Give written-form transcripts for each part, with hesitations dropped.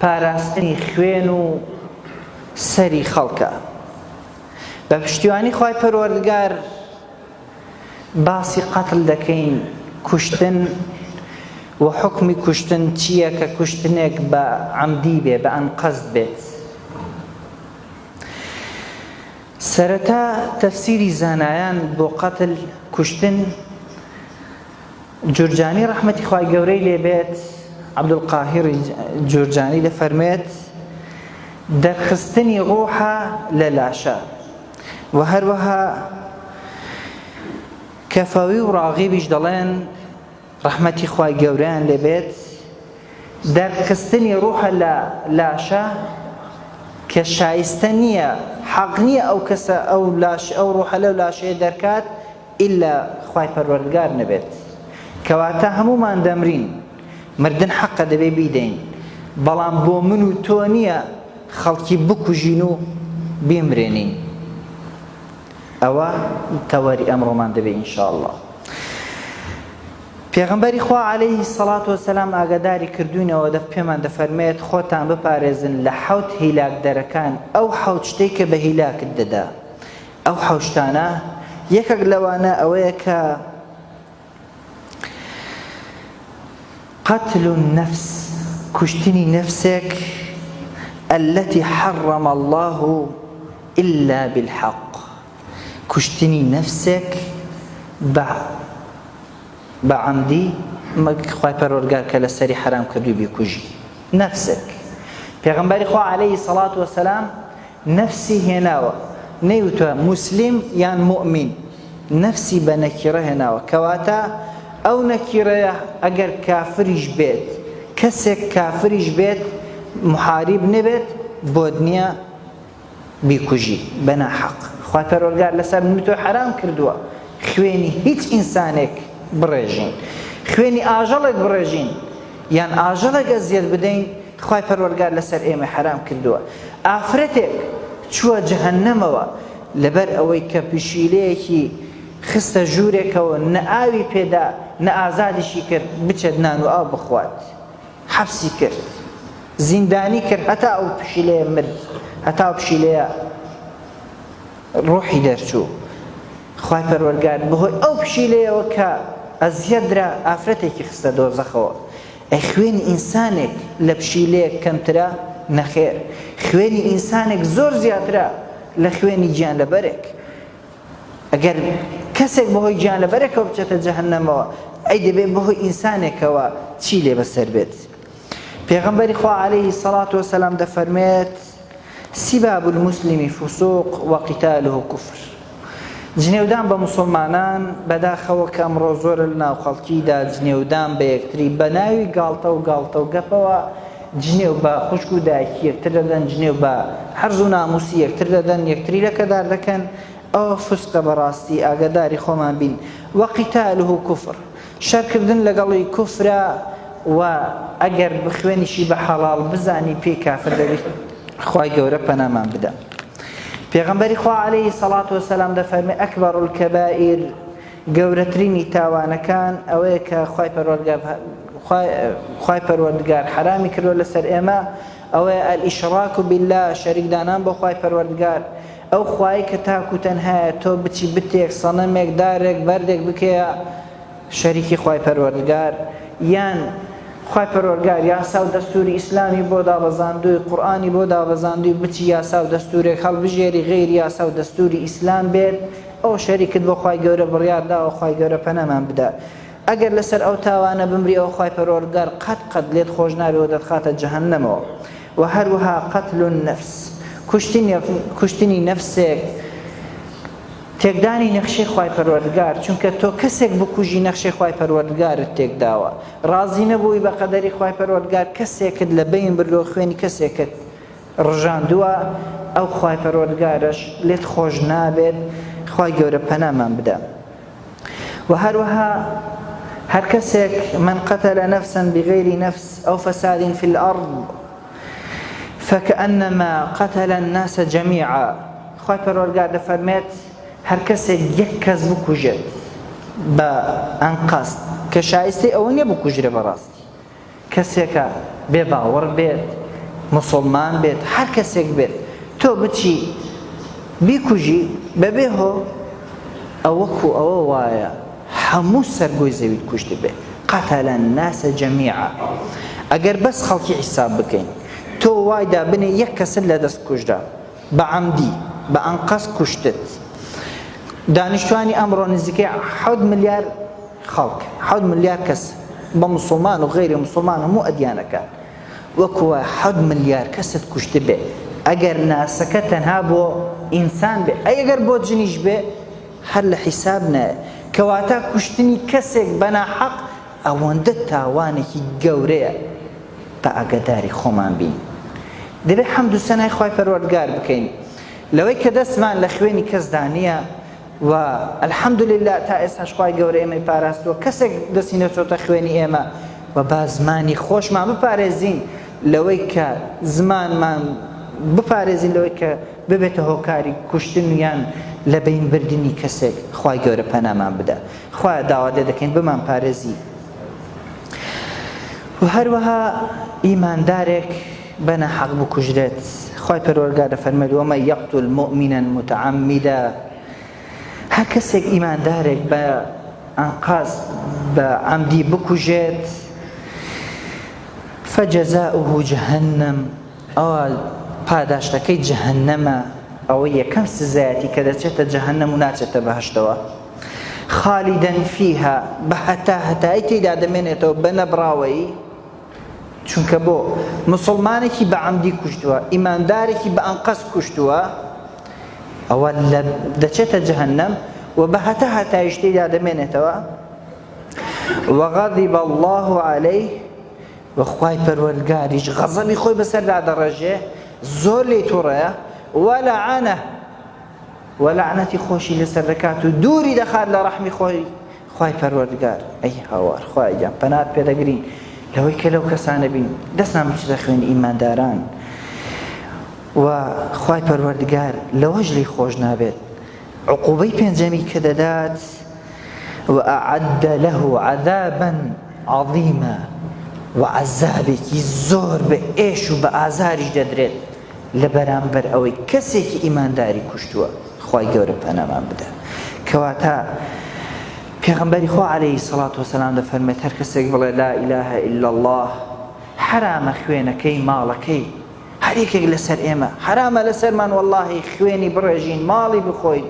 پاراستنی خوێن و سەری خەڵکە. بە پشتیوانی خوای پەروەردگار باسی قەتل دەکەین، کوشتن و حوکمی کوشتن چییە کە کوشتنێک بە عەمدی بێ، بە ئەنقەست بێت. سەرەتا تەفسیری زانایان بۆ قەتل، کوشتن، جورجانی ڕەحمەتی خوای گەورەی لێ بێت، عەبدولقاهیڕی جورجانی دەفەرموێت، دەرخستنی ڕوحە لە لاشە، وە هەروەها کەفەوی و ڕاغیبیش دەڵێن ڕەحمەتی خوای گەورەیان لێ بێت، دەرخستنی ڕوحە لە لاشە کە شایستە نییە، حەق نییە ئەو کەسە ئەو لاش ئەو ڕوحە لەو لاشەیە دەرکات ئیلا خوای پەروەردگار نەبێت کەواتە هەموومان دەمرین مردن حەقە دەبێ بیدەین بەڵام بۆ من و تۆ نییە خەڵکی بکوژین و بیمرێنین ئەوە تەوەری ئەمڕۆمان دەبێ ان شاء اللە پێغەمبەری خوا علیه الصلاة والسلام ئاگاداری کردوینەوە دەف پێمان دەفەرمێت خۆتان بپارێزن لە حەوت هیلاکدەرەکان ئەو حەوت شتەی کە بە هیلاکت دەدا ئەو حەوشتانە یەکێک لەوانە ئەوەیە کە قتل النفس کوشتنی نەفسێک التي حرم الله إلا بالحق کوشتنی نەفسێک بە بە عەمدی خوای پەروەردگار کە لەسەری حەرام کردووی بیکوژی نەفسێک پێغەمبەری خوا عەلەیهی سەڵات وەسەلام نەفسی هێناوە نەیوتوە موسلیم یان موئمین نەفسی بە نەکیڕە هێناوە کەواتە ئەو نەکیڕەیە ئەگەر کافریش بێت کەسێک کافریش بێت محاریب نەبێت بۆت نیە بیکوژی بە ناحەق خوای پەروەردگار لەسەر من و تۆ حەرام کردووە خوێنی هیچ ئینسانێک بڕێژین خوێنی ئاژەڵێک بڕێژین یان ئاژەڵێک ئەزیەت بدەین خوای پەروەردگار لەسەر ئێمەی حەرام کردووە ئافرەتێک چووە جەهەنەمەوە لەبەر ئەوەی کە پشیلەیەکی خستە ژوورێکەوە نە ئاوی پێدا نە ئازادیشی کرد بچێت نان و ئاو بخوات حەبسی کرد زیندانی کرد هەتا ئەو پشیلەیە مرد هەتا ئەو پشیلەیە ڕۆحی دەرچوو خوای پەروەردگار بەهۆی ئەو پشیلەیەوە کە ئەزیەت درا ئافرەتێکی خستە دۆزەخەوە ئەی خوێنی ئینسانێک لە پشیلەیەک کەمترە؟ نەخێر خوێنی ئینسانێک زۆر زیاترە لە خوێنی گیانلەبەرێک ئەگەر کەسێک بەهۆی گیانلەبەرێکەوە بچێتە جەهەنەمەوە ئەی دەبێت بەهۆی ئینسانێکەوە چی لێ بەسەر بێت پێغەمبەری خوا عەلەیهی سەڵات وەسەلام دەفەرمێت سباب المسلم فسوق وقتاله کفر جنێودان بە موسڵمانان بەداخەوە کە ئەمڕۆ زۆرە لە ناو خەڵکیدا جنێودان بە یەکتری بە ناوی گاڵتە و گاڵتە و گەپەوە جنێو بە خوشک و دایکی یەکتر دەدەن جنێو بە حەرز و ناموسی یەکتر دەدەن یەکتری لەکەدار دەکەن ئەوە فسقە بەڕاستی ئاگاداری خۆمان بین وقتاله کفر شەرکردن لەگەڵی کوفرە و ئەگەر بخوێنیشی بە حەڵاڵ بزانی پێی کافر دەبیت خوای گەورە پەنامان بدە پێغەمبەری خوا عەلەیهی سەڵات وەسەلام دەفەرمێ ئەکبەر الکەبائیر گەورەترینی تاوانەکان ئەوەیە کە خوای پەروەردگار خوای پەروەردگار حەرامی کردووە لەسەر ئێمە ئەوەیە الاشراک بالله شەریک دانان بۆ خوای پەروەردگار ئەو خوایەی کە تاک و تەنهایە تۆ بچی بتێک سەنەمێک دارێک بەردێک بکەیە شەریکی خوای پەروەردگار یان خوای پەروەردگار یاسا و دەستوری ئیسلامی بۆ دابەزاندووی قورئانی بۆ دابەزاندووی بچی یاسا و دەستورێک هەڵبژێری غەیری یاسا و دەستوری ئیسلام بێت ئەوە شەریکت بۆ خوای گەورە بڕیار داوە خوای گەورە پەنامان بدا ئەگەر لەسەر ئەو تاوانە بمری ئەوە خوای پەروەردگار قەت قەت لێت خۆش نابێ و دەتخاتە جەهەنەمەوە وە هەروەها قتل النفس کوشتنی کوشتنی نەفسێک تێکدانی نەخشەی خوای پەروەردگار چونکە تۆ کەسێک بکوژی نەخشەی خوای پەروەردگارت تێکداوە ڕازی نەبووی بە قەدەری خوای پەروەردگار کەسێکت لە بەین بردووە خوێنی کەسێکت ڕژاندووە ئەو خوای پەروەردگارەش لێت خۆش نابێت خوای گەورە پەنامان بدە وە هەروەها هەر کەسێک من قتل نفسا بغیر نفس او فساد فی الارض فکأنما قتل الناس جمیعا خوای پەروەردگار دەفەرمێت هەر کەسێک یەک کەس بکوژێت بە ئەنقەست کە شایستەی ئەوە نیە بکوژرێ بەڕاستی. کەسێکە بێ باوەڕ بێت، موسوڵمان بێت، هەر کەسێک بێت، تۆ بچی بیکوژی بەبێ هۆ، ئەوە وەکو ئەوە وایە هەموو سەر گۆی زەویت کوشتبێ، قتل الناس جمیعا، ئەگەر بەس خەڵکی حیساب بکەین، تۆ وای دابنێ یەک کەست لەدەست کوژرا، بە عەمدی، بە ئەنقەست کوشتت. دانیشتوانی ئەمڕۆ نزیکەی حەوت ملیار خەڵک، حەوت ملیار کەس بە موسڵمان و غەیری موسڵمان هەموو ئەدیانەکان وەکو وایە حەوت ملیار کەست کوشتبێ ئەگەر ناسەکە تەنها بۆ ئینسان بێ ئەی ئەگەر بۆ جنیش بێ هەر لە حیساب نایە کەواتە کوشتنی کەسێک بە ناحەق ئەوەندە تاوانێکی گەورەیە با ئاگاداری خۆمان بین دەبێت حەمد و سەنای خوای پەروەردگار بکەین لەوەی کە دەستمان لە خوێنی کەسدا نییە و الحمدللە تا ئێستاش خوای گەورە ئێمەی پاراستووە کەسێک دەستی نەچۆتە خوێنی ئێمە و با زمانی خۆشمان بپارێزین لەوەی کە زمانمان بپارێزین لەوەی کە ببێتە هۆکاری کوشتن یان لەبەین بردنی کەسێک خوای گەورە پەنامان بدە خوایە داوات لێ دەکەین بمان پارێزی و هەروەها ئیماندارێک بە ناحەق بکوژرێت خوای پەروەردگار دەفەرمێت ومن یقتل مؤمنا متعمدا هەر کەسێک ئیماندارێک بە ئەنقاست بە عەمدی بکوژێت فجزاؤه جهنم ئەوە پاداشتەکەی جەهەنەمە ئەوە یەکەم سزایەتی کە دەچێتە جەهەنەم و ناچێتە بەهەشتەوە خالیدا فیها بە هەتا هەتایی تێیدا دەمێنێتەوە بە نەبڕاوەیی چونکە بۆ مسوڵمانێکی بە عەمدی کوشتووە ئیماندارێکی بە ئەنقەست کوشتووە ئەوە لە دەچێتە جەهەنەم و بە هەتا هەتاییش تێیدا دەمێنێتەوە وغضب الله عليه و خوای پەروەردگاریش غەزەبی خۆی بەسەردا دەڕێژێ زۆر لێی توڕەیە ولعنه و لەعنەتی خۆشی لەسەر دەکات و دووری دەخات لە ڕەحمی خۆی خوای پەروەردگار ئەی هاوار خوایە گیان پەنات پێ دەگرین لەوەی کە لەو کەسانە بین دەستمان بچێتە خوێنی ئیمانداران و خوای پەروەردگار لەوەش لێی خۆش نابێت عقوبەی پێنجەمی کە دەدات وأعد له عذابا عظیما و عەزابێکی زۆر بە ئێش و بە ئازاریش دەدرێت لە بەرامبەر ئەوەی کەسێکی ئیمانداری کوشتووە خوای گەورە پەنامان بدە کەواتە پێغەمبەری خوا عەلەیهی سەڵات وسەلام دەفەرمێت هەر کەسێک بڵێ لا ئیلاهە ئیلا اللە حەرامە خوێنەکەی ماڵەکەی هەر یەکێک لەسەر ئێمە حەرامە لەسەرمان وەڵاهی خوێنی بڕێژین ماڵی بخۆین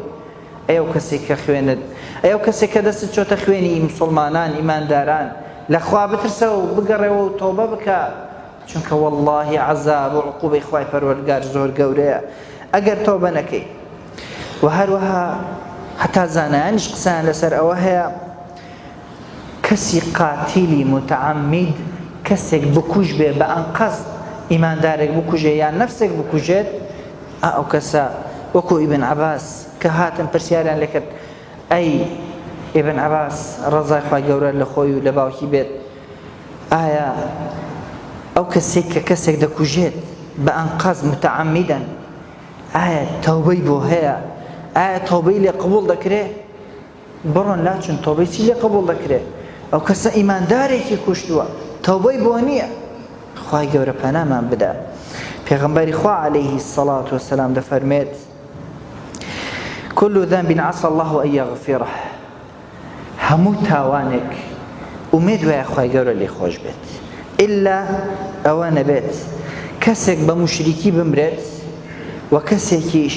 ئەی ئەو کەسێک کە خوێنت ئەی ئەو کەسێک کە دەستت چۆتە خوێنی مسوڵمانان ئیمانداران لەخوا بترسە و بگەڕێوە و تۆبە بکە چونکە وەڵاهی عەزاب و عقوبەی خوای پەروەردگار زۆر گەورەیە ئەگەر تۆبە نەکەی و هەروەها هەتا زانایانیش قسەیان لەسەر ئەوە هەیە کەسی قاتیلی متعمد کەسێک بکوژ بێ بە ئەنقەست ئیماندارێک بکوژێ یان نەفسێک بکوژێت ئەو کەسە وەکو ئیبن عەباس کە هاتن پرسیاریان لێکرد ئەی ئیبن عەباس ڕەزای خوای گەورە لە خۆی و لە باوکی بێت ئایا ئەو کەسێک کە کەسێک دەکوژێت بە ئەنقەست متعمدا ئایا تەوبەی بۆ هەیە ئایا تەوبەی لێ قبوڵ دەکرێ بڕۆن لاچون تەوبەی چی لێ قبوڵ دەکرێ ئەو کەسە ئیماندارێکی کوشتووە تەوبەی بۆ نییە خوای گەورە پەنامان بدە پێغەمبەری خوا عەلەیهی سەڵات وسلام دەفەرمێت كل ذنب عسى الله أن يغفره هەموو تاوانێک ئومێد وایە خوای گەورە لێی خۆش بێت ئیلا ئەوە نەبێت کەسێک بە موشریکی بمرێت و کەسێکیش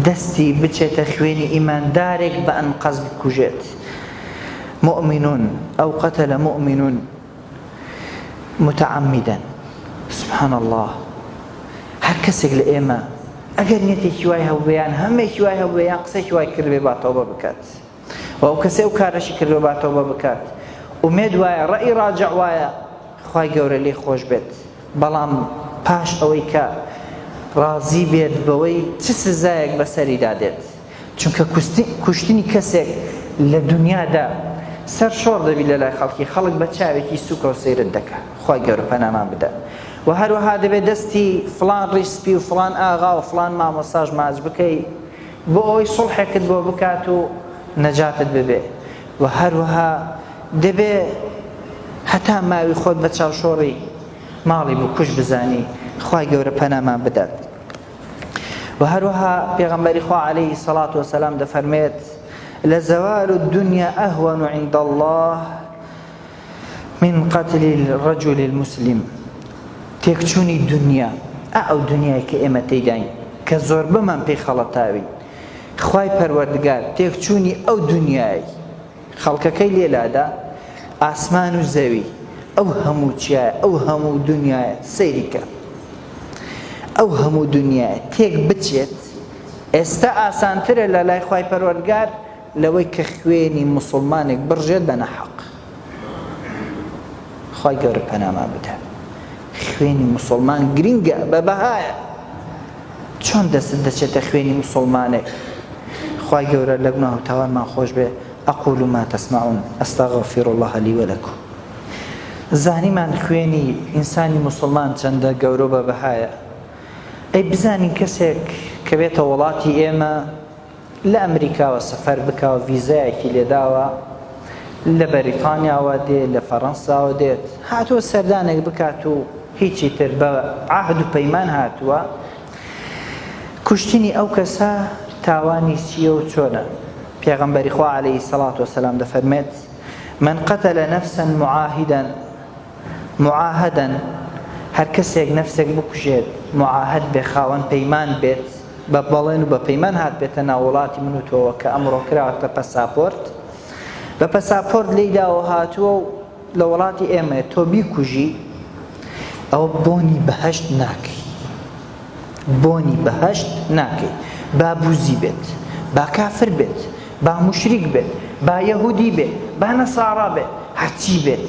دەستی بچێتە خوێنی ئیماندارێک بە ئەنقەست بکوژێت مؤمن أو قتل مؤمن متعمدا سبحان الله هەر کەسێک لە ئێمە ئەگەر نیەتێکی وای هەبووێ یان هەمێکی وای هەبووێ یان قسێکی وای کردبێ با تەوبە بکات و ئەو کەسەی ئەو کارەشی کردووە با تەوبە بکات ئومێد وایە ڕەئی ڕاجع وایە خوای گەورە لێی خۆش بێت بەڵام پاش ئەوەی کە ڕازی بێت بەوەی چ سزایەک بەسەریدا دێت چونکە کوشتنی کەسێک لە دنیادا سەر شۆڕ دەبی لە لای خەڵکی خەڵک بە چاوێکی سوکەوە سەیرت دەکا خوای گەورە پەنامان بدە و هەروەها دەبێت دەستی فڵان ڕیش سپی و فڵان ئاغا و فڵان مامۆستاش ماچ بکەی بۆ ئەوەی سوڵحێکت بۆ بکات و نەجاتت ببێ و هەروەها دەبێ. هەتا ماوی خۆت بە چاوشۆڕی ماڵی بکوژ بزانی خوای گەورە پەنامان بدات. و هەروەها پێغەمبەری خوا عەلەیهی سەڵات وسەلام دەفەرمێت لەزەوال الدنیا أهون عند الله من قتل الرجل المسلم تێکچوونی دنیا ئا ئەو دنیای کە ئێمە تێیداین کە زۆربەمان پێی خەڵەتاوین خوای پەروەردگار تێکچوونی ئەو دنیای خەڵکەکەی لێ لادا ئاسمان و زەوی ئەو هەموو چیایە ئەو هەموو دنیایە سەیری کە ئەو هەموو دنیایە تێک بچێت ئێستا ئاسانترە لە لای خوای پەروەردگار لەوەی کە خوێنی موسڵمانێک بڕژێت بە ناحەق. خوای گەورە پەنامان بدە. خوێنی موسڵمان گرینگە بە بەهایە. چۆن دەستت دەچێتە خوێنی موسڵمانێک؟ خوای گەورە لە گوناه و تاوانمان خۆش بێ. اقول ما تسمعون استغفر الله لي ولكم. زانیمان خوێنی ئینسانی موسڵمان چەندە گەورە و بە بەهایە. ئەی بزانین کەسێک کە بێتە وڵاتی ئێمە لە ئەمریکاوە سەفەر بکا و ڤیزایەکی لێداوە لە بەریتانیاوە دێ لە فەرەنساوە دێت هاتووە سەردانێک بکات و هیچی تر بە عەهد و پەیمان هاتووە کوشتنی ئەو کەسە تاوانی چییە و چۆنە پێغەمبەری خوا عەلەیهی سەڵات وەسەلام دەفەرمێت من قتل نفسا معاهدا معاهدا هەر کەسێک نەفسێک بکوژێت معاهد بێ خاوەن پەیمان بێت بە بەڵێن و بە پەیمان هاتبێتە ناو وڵاتی من و تۆوە کە ئەمڕۆ کراوەتە پەساپۆرت بە پەساپۆرت لێی داوە هاتووە و لە وڵاتی ئێمەیە تۆ بیکوژی ئەوە بۆنی بەهەشت ناکەی بۆنی بەهەشت ناکەی با بوزی بێت با کافر بێت با موشریک بێت با یەهودی بێت با نەسارا بێت هەرچی بێت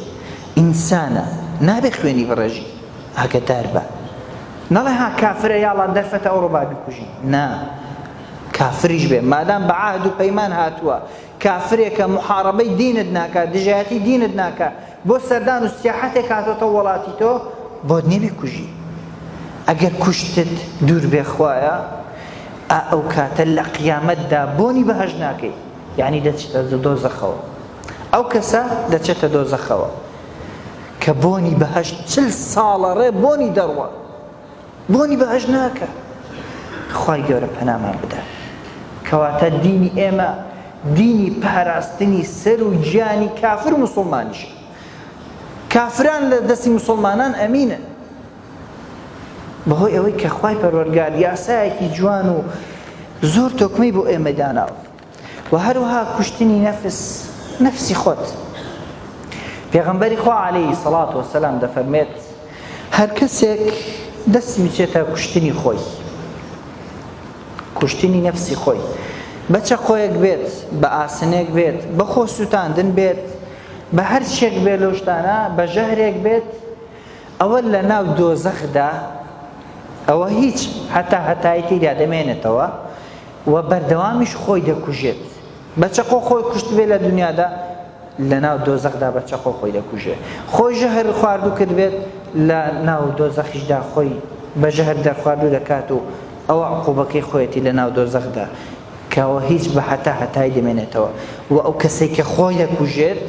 ئینسانە نابێ خوێنی بڕێژی ئاگەدار بە نەڵێ ها کافرە یاڵا دەرفەتە ئەوڕۆ با بیکوژین نا کافریش بێ مادام بە عەهد و پەیمان هاتووە کافرێکە محاڕەبەی دینت ناکا دژایەتی دینت ناکا بۆ سەردان و سیاحەتێک هاتۆتە وڵاتی تۆ بۆت نییە بیکوژی ئەگەر کوشتت دوور بێ خوایە ئا ئەو کاتە لە قیامەتدا بۆنی بەهەشت ناکەی یعنی دەچێتە دۆزەخەوە ئەو کەسە دەچێتە دۆزەخەوە کە بۆنی بەهەشت چل ساڵە ڕێ بۆنی دەڕوا بۆنی بەهەشت ناکا خوای گەورە پەنامان بدە کەواتە دینی ئێمە دینی پاراستنی سەر و گیانی کافر و مسوڵمانیشە کافران لە دەستی مسوڵمانان ئەمینن بەهۆی ئەوەی کە خوای پەروەردگار یاسایەکی جوان و زۆر تۆکمەی بۆ ئێمە داناوە وە هەروەها کوشتنی نەفس نەفسی خۆت پێغەمبەری خوا عەلەیهی سەڵات وەسەلام دەفەرمێت هەر کەسێک دەستی بچێتە کوشتنی خۆی کوشتنی نەفسی خۆی بە چەقۆیەک بێت بە ئاسنێک بێت بە خۆ سووتاندن بێت بە هەر شێک بێت لەو شتانە بە ژەهرێک بێت ئەوە لە ناو دۆزەخدا ئەوە هیچ هەتا هەتایی تێدا دەمێنێتەوە و بەردەوامیش خۆی دەکوژێت بە چەقۆ خۆی کوشتبێ لە دنیادا لە ناو دۆزەخدا بە چەقۆ خۆی دەکوژێ خۆی ژەهر خواردوو کردبێت لە ناو دۆزەخیشدا خۆی بە ژەهر دەرخواردوو دەکات و ئەوە عقوبەکەی خۆیەتی لە ناو دۆزەخدا کەەوە هیچ بە هەتا هەتای دەمێنێتەوە و ئەو کەسێک کە خۆی دەکوژێت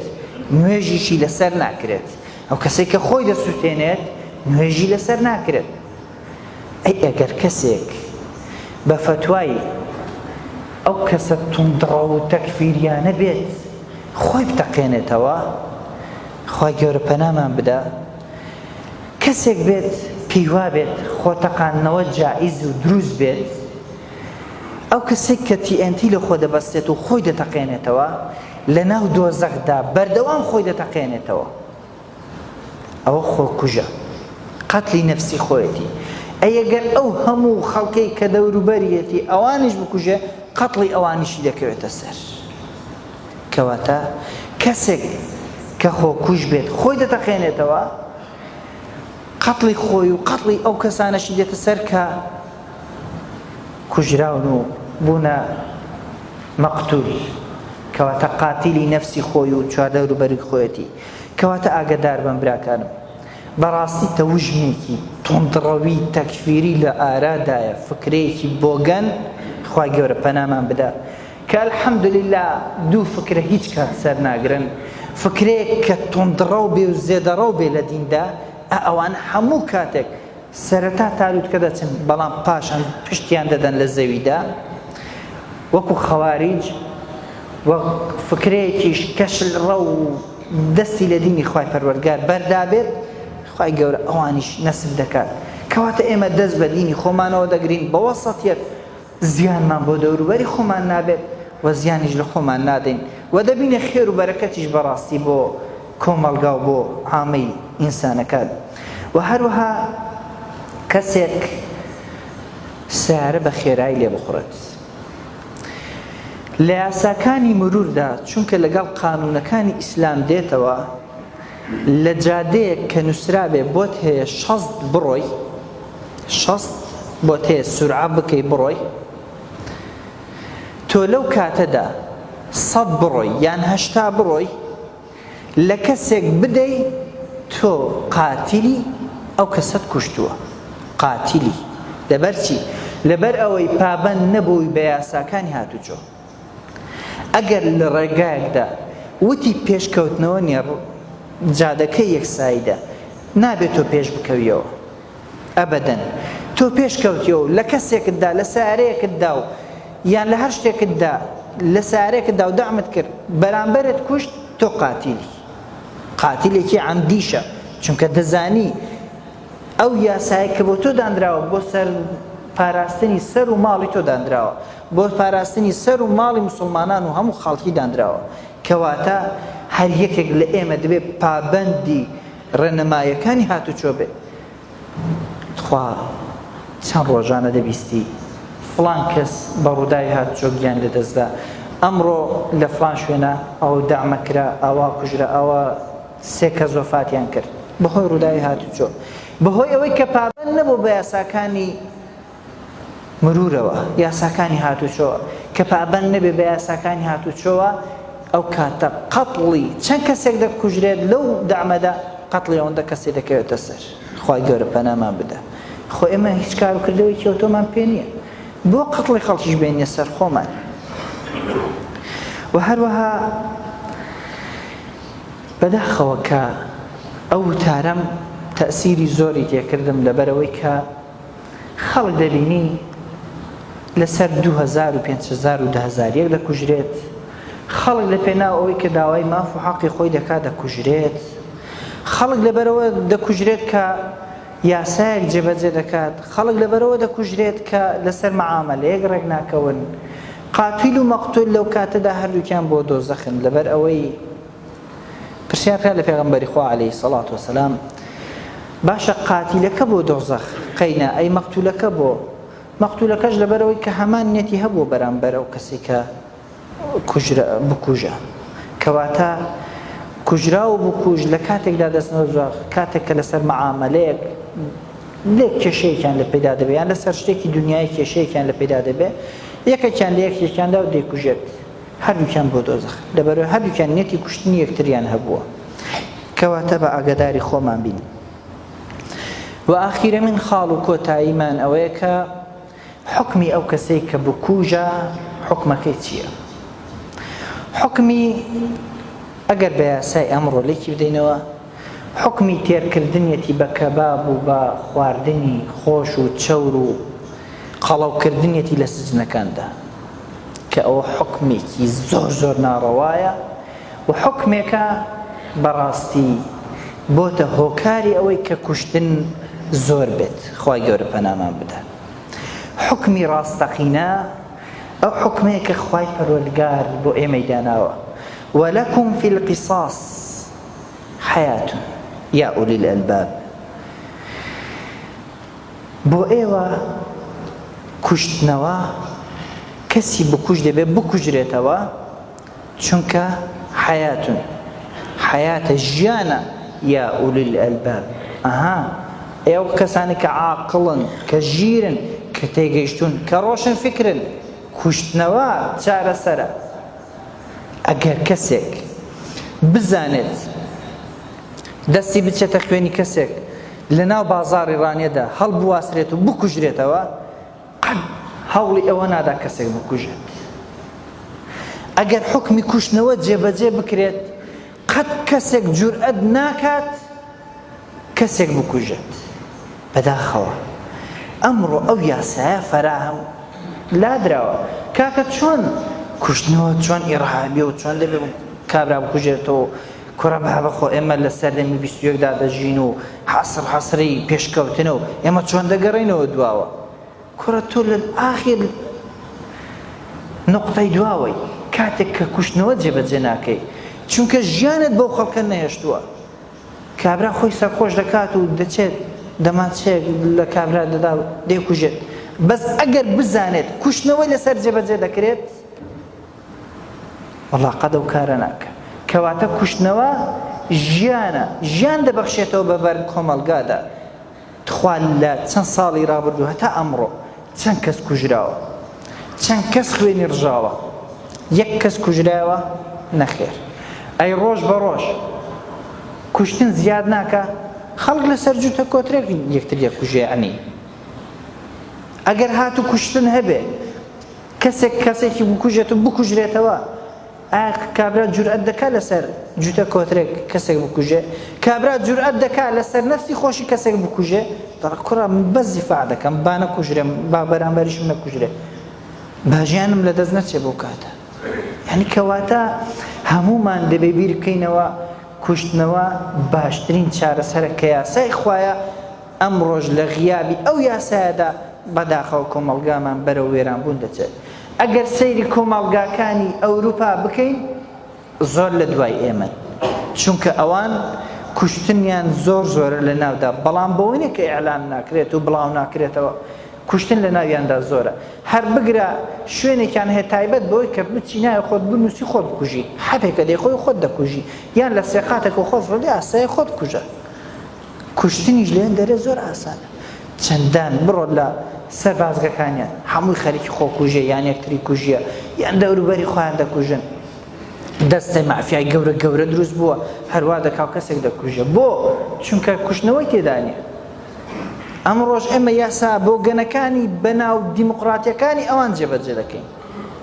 نوێژیشی لەسەر ناکرێت ئەو کەسێک کە خۆی دەسووتێنێت نوێژی لەسەر ناکرێت ئەی ئەگەر کەسێک بە فەتوای ئەو کەسە توندڕەو و تەکفیریانە بێت خۆی بتەقێنێتەوە خوای گەورە پەنامان بدا کەسێک بێت پێی وابێت خۆ تەقاندنەوە جائیز و دروست بێت ئەو کەسێک کە TNT لە خۆ دەبەستێت و خۆی دەتەقێنێتەوە لە ناو دۆزەخدا بەردەوام خۆی دەتەقێنێتەوە ئەوە خۆکوژە قەتلی نەفسی خۆیەتی ئەی ئەگەر ئەو هەموو خەڵکەی کە دەوروبەریەتی ئەوانیش بکوژێ قەتڵی ئەوانیشی دەکەوێتە سەر کەواتە کەسێک کە خۆکوژ بێت خۆی دەتەقێنێتەوە قەتڵی خۆی و قەتڵی ئەو کەسانەشی دێتە سەر کە کوژراون و بوونە مەقتول کەواتە قاتیلی نەفسی خۆی و چواردەوروبەری خۆیەتی کەواتە ئاگەدار بن براکانم بەڕاستی تەوژمێکی توندڕەوی تەکفیری لە ئارادایە فکرەیەکی بۆگەن خوای گەورە پەنامان بدا کە الحمدللە دوو فکرە هیچ کات سەر ناگرن. فکرەیەک کە توندڕەو بێ و زێدەڕەو بێ لە دیندا، ئا ئەوانە هەموو کاتێک سەرەتا تا لوتکە دەچن بەڵام پاشان پشتیان دەدەن لە زەویدا وەکو خەواریج و فکرەیەکیش کە شلڕەو و دەستی لە دینی خوای پەروەردگار بەردابێت خوای گەورە ئەوانیش نەسف دەکات کەواتە ئێمە دەست بە دینی خۆمانەوە دەگرین بە وەسەتیەت زیانمان بۆ دەوروبەری خۆمان نابێت و زیانیش لە خۆمان نادەین و دەبینە خێر و بەرەکەتیش بەڕاستی بۆ کۆمەڵگا و بۆ عامەی ئینسانەکان و هەروەها کەسێک سەیارە بە خێرایی لێ بخوڕێت لە یاساکانی مروردا چونکە لەگەڵ قانونەکانی ئیسلام دێتەوە لە جادەیەک کە نووسرابێ بۆت هەیە شەست بڕۆی 60 بۆت هەیە سورعە بکەی بڕۆی تۆ لەو کاتەدا سەد بڕۆی یان 80 بڕۆی لە کەسێک بدەی تۆ قاتیلی ئەو کەسەت کوشتووە قاتیلی لەبەر چی لەبەر ئەوەی پابەند نەبووی بە یاساکانی هاتوچۆ ئەگەر لە ڕێگایەکدا وتی پێشکەوتنەوە نیە جادەکە یەکسایدە نابێت تۆ پێش بکەویەوە ئەبەدەن تۆ پێش کەوتیەوە لە کەسێکت دا لە سەیارەیەکت دا و یان لە هەر شتێکت دا لە سەیارەیەکت دا و دەعمت کرد بەرامبەرت کوشت تۆ قاتیلی قاتیلێکی عەمدیشە چونکە دەزانی ئەو یاسایە کە بۆ تۆ دانراوە بۆ سەر پاراستنی سەر و ماڵی تۆ دانراوە بۆ پاراستنی سەر و ماڵی مسلمانان و هەموو خەڵکی دانراوە کەواتە هەر یەکێک لە ئێمە دەبێت پابەندی ڕێنمایەکانی هاتوچۆ بێت تخوا چەند ڕۆژانە دەبیستی فڵان کەس بە ڕووداوی هاتوچۆ گیان لەدەستدا ئەمڕۆ لە فڵان شوێنە ئەو دەعمە کرا ئاوا کوژرا ئاوا سێ کەس وەفاتیان کرد بەهۆی ڕووداوی هاتوچۆ بەهۆی ئەوەی کە پابەند نەبوو بە یاساکانی مرورەوە، یاساکانی هاتوچۆ، کە پابەند نەبێ بە یاساکانی هاتوچۆوە ئەو کاتە قەتڵی چەند کەسێک دەکوژرێت لەو دەعمەدا قەتڵی ئەوەندە کەسێ دەکەوێتە سەر خوای گەورە پەنامان بدە خۆ ئێمە هیچ کار و کردەوەیەکی ئەوتۆمان پێ نییە بۆ قەتڵی خەڵکیش بێنیە سەر خۆمان و هەروەها بەداخەوە کە ئەو وتارەم تەئسیری زۆری تێکردم لەبەرئەوەی کە خەڵک دەبینی لەسەر 2000 و 5000 و 10000 یەک دەکوژرێت، خەڵک لە پێناو ئەوەی کە داوای ماف و حەقی خۆی دەکات دەکوژرێت، خەڵک لەبەرئەوە دەکوژرێت کە یاسایەک جێبەجێ دەکات، خەڵک لەبەرئەوە دەکوژرێت کە لەسەر مەعامەلەیەک ڕێک ناکەون. قاتیل و مەقتول لەو کاتەدا هەردووکیان بۆ دۆزەخن لەبەر ئەوەی پرسیار کرا لە پێغەمبەری خوا عەلەیهی سەڵات وەسەلام باشە قاتیلەکە بۆ دۆزەخ قەینا ئەی مەقتولەکە بۆ مەقتولەکەش لەبەرەوەی کە هەمان نیەتی هەبووە بەرامبەر ئەو کەسێک کە کوژرا بکوژە کەواتە کوژرا و بکوژ لە کاتێکدا دەستنەوە زۆر کاتێک کە لەسەر مەعامەلەیەک لێک کێشەیەکیان لە پەیدا دەبێت یان لەسەر شتێکی دنیای کێشەیەکیان لە پەیدا دەبێت یەکێکیان لە یەکێکیاندا و دەیکوژێت هەردووکیان بۆ دۆزەخ لەبەرئەوەی هەردووکیان نیەتی کوشتنی یەکتریان هەبووە کەواتە بە ئاگاداری خۆمان بین و ئاخیرەمین خاڵ و کۆتاییمان ئەوەیە کە حوکمی ئەو کەسەی کە بکوژە حوکمەکەی چییە حوکمی ئەگەر بە یاسای ئەمڕۆ لێکی بدەینەوە حوکمی تێرکردنیەتی بە کەباب و بە خواردنی خۆش و چەور و قەڵەوکردنیەتی لە سجنەکاندا کە ئەوە حوکمێکی زۆر زۆر ناڕەوایە و حوکمێکە بەڕاستی بۆتە هۆکاری ئەوەی کە کوشتن زۆر بێت خوای گەورە پەنامان بدات حوکمی ڕاستەقینە ئەو حوکمەیە کە خوای پەروەردگار بۆ ئێمەی داناوە ولکم فی القصاص حیاة یا اولی الالباب بۆ ئێوە کوشتنەوە کەسی بکوژ دەبێت بکوژرێتەوە چونکە حەیاتون حەیاتە ژیانە یا اولی الالباب ئەها ئێوە کەسانی کە عاقڵن کە ژیرن کە تێگەیشتون کە ڕۆشن فکرن کوشتنەوە چارەسەرە ئەگەر کەسێک بزانێت دەستی بچێتە خوێنی کەسێک لەناو بازاڕی ڕانیەدا هەڵبواسرێت و بکوژرێتەوە، قەت هەوڵی ئەوە نادا کەسێک بکوژێت. ئەگەر حوکمی کوشتنەوە جێبەجێ بکرێت، قەت کەسێک جورئەت ناکات کەسێک بکوژێت. بەداخەوە ئەمڕۆ ئەو یاسایە فەراهەم لادراوە. کاکە چۆن کوشتنەوە چۆن ئیڕهابیە و چۆن دەبێ کابرا بکوژێتەوە کوڕە بابە خۆ ئێمە لە سەردەمی 21 دا دەژین و حەسر حەسری پێشکەوتنە و ئێمە چۆن دەگەڕێینەوە دواوە. کوڕە تۆ لە ئاخیر نوقتەی دواوەی کاتێک کە کوشتنەوە جێبەجێ ناکەی چونکە ژیانت بەو خەڵکە نەهێشتووە کابرا خۆی سەرخۆش دەکات و دەچێت دەمانچەیەک لە کابرا دەدا و دەیکوژێت بەس ئەگەر بزانێت کوشتنەوەی لەسەر جێبەجێ دەکرێت وەڵا قەد ئەو کارە ناکە کەواتە کوشتنەوە ژیانە ژیان دەبەخشێتەوە بە بەر کۆمەڵگادا تخوا لە چەند ساڵی ڕابردوو هەتا ئەمڕۆ چەند کەس کوژراوە؟ چەند کەس خوێنی ڕژاوە؟ یەک کەس کوژرایەوە؟ نەخێر. ئەی ڕۆژ بە ڕۆژ کوشتن زیاد ناکا؟ خەڵک لەسەر جووتە کۆترێک یەکتر دەکوژێ یەعنی ئەگەر هاتوو کوشتن هەبێ کەسێک کەسێکی بکوژێت و بکوژرێتەوە ئایا کابرا جورئەت دەکا لەسەر جوتە کۆترێک کەسێک بکوژێ؟ کابرا جورئەت دەکا لەسەر نەفسی خۆشی کەسێک بکوژێ؟ دەڵێ کوڕە من بەس دیفاع دەکەم با نەکوژرێم با بەرامبەریشم نەکوژرێ با ژیانم لەدەست نەچێ بەو کاتە. یعنی کەواتە هەموومان دەبێ بیر بکەینەوە کوشتنەوە باشترین چارەسەرە کە یاسای خوایە ئەمڕۆش لە غیابی ئەو یاسایەدا بەداخەوە کۆمەڵگامان بەرەو وێرانبوون دەچێت. ئەگەر سەیری کۆمەڵگاکانی ئەوروپا بکەین زۆر لە دوای ئێمەن، چونکە ئەوان کوشتنیان زۆر زۆرە لە ناودا، بەڵام بەوە نیە کە ئیعلام ناکرێت و بڵاو ناکرێتەوە، کوشتن لە ناویاندا زۆرە. هەر بگرە شوێنێکیان هەیە تایبەت بەوەی کە بچی ناوی خۆت بنووسی خۆت بکوژی، حەپێکە دەیخۆی خۆت دەکوژی، یان لە سێقاتێکەوە خۆت فڕێدەی ئاسایی خۆت بکوژە. کوشتنیش لەوێندەرێ زۆر ئاسانە چەندان بڕۆ لە سەربازگەکانیان هەمووی خەریکی خۆکوژیە یان یەکتری کوژیە یان دەوروبەری خۆیان دەکوژن دەستەی مافیای گەورە گەورە دروست بووە هەروا دەکا و کەسێک دەکوژێ بۆ چونکە کوشتنەوەی تێدا نییە ئەمڕۆژ ئێمە یاسا بۆ گەنەکانی بەناو دیموکراتیەکانی ئەوان جێبەجێ دەکەین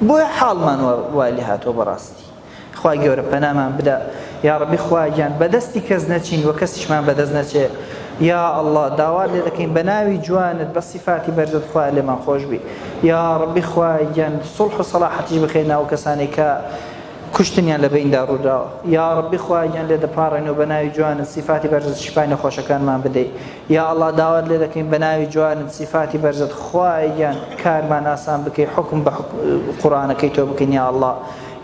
بۆیە حاڵمان وای لێ هاتووە بەڕاستی خوای گەورە پەنامان بدە یاڕەبی خوایە گیان بەدەستی کەس نەچین وە کەسیشمان بەدەست نەچێ یا اللە داوات لێ دەکەین بەناوی جوانت بە سیفاتی بەرزت خوایە لێمان خۆش بی یاڕەبی خوایە گیان سوڵح و سەڵاحەتیش بخەی ناو کەسانەی کە کوشتنیان لە بەیندا ڕووداوە یاڕەبی خوایە گیان لێ دەپاڕێنەوە بە ناوی جوانت سیفاتی بەرزت شیفای نەخۆشەکانمان بدەی یا اللە داوات لێ دەکەین بە ناوی جوانت سیفاتی بەرزت خوایە گیان کارمان ئاسان بکەی حوکم بە قورئانەکەی تۆ بکەین یا اللە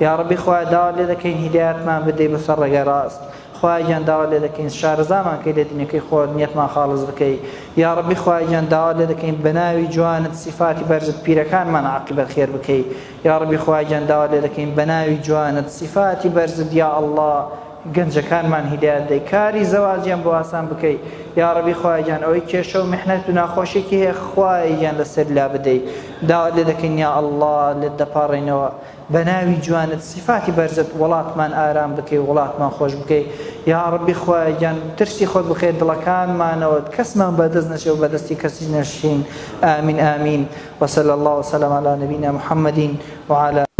یاڕەبی خوایە داوات لێ دەکەین هیدایەتمان بدەی بۆ سەر ڕێگای ڕاست خوایە گیان داوات لێ دەکەین شارەزامان کەی لە دینەکەی خۆت نیەتمان خاڵس بکەی یاڕەبی خوایە گیان داوات لێ دەکەین بەناوی جوانت سیفاتی بەرزت پیرەکانمان عاقیبەت خێر بکەی یاڕەبی خوایە گیان داوات لێ دەکەین بەناوی جوانت سیفاتی بەرزت یا اللە گەنجەکانمان هیدایەت دەی کاری زەواجیان بۆ ئاسان بکەی یاڕەبی خوایە گیان ئەوەی کێشە و میحنەت و ناخۆشیەکی هەیە خوایە گیان لەسەری لابدەی داوات لێ دەکەین یا اللە لێت دەپاڕێینەوە بەناوی جوانت سیفاتی بەرزت وڵاتمان ئارام بکەی وڵاتمان خۆش بکەی یاڕەبی خوایە گیان ترسی خۆت بخەیە دڵەکانمانەوە کەسمان بەدەست نەچێ و بەدەستی کەسیش نەشین آمین آمین وصلی اللە وسلم علی نبینا محمد وعلی.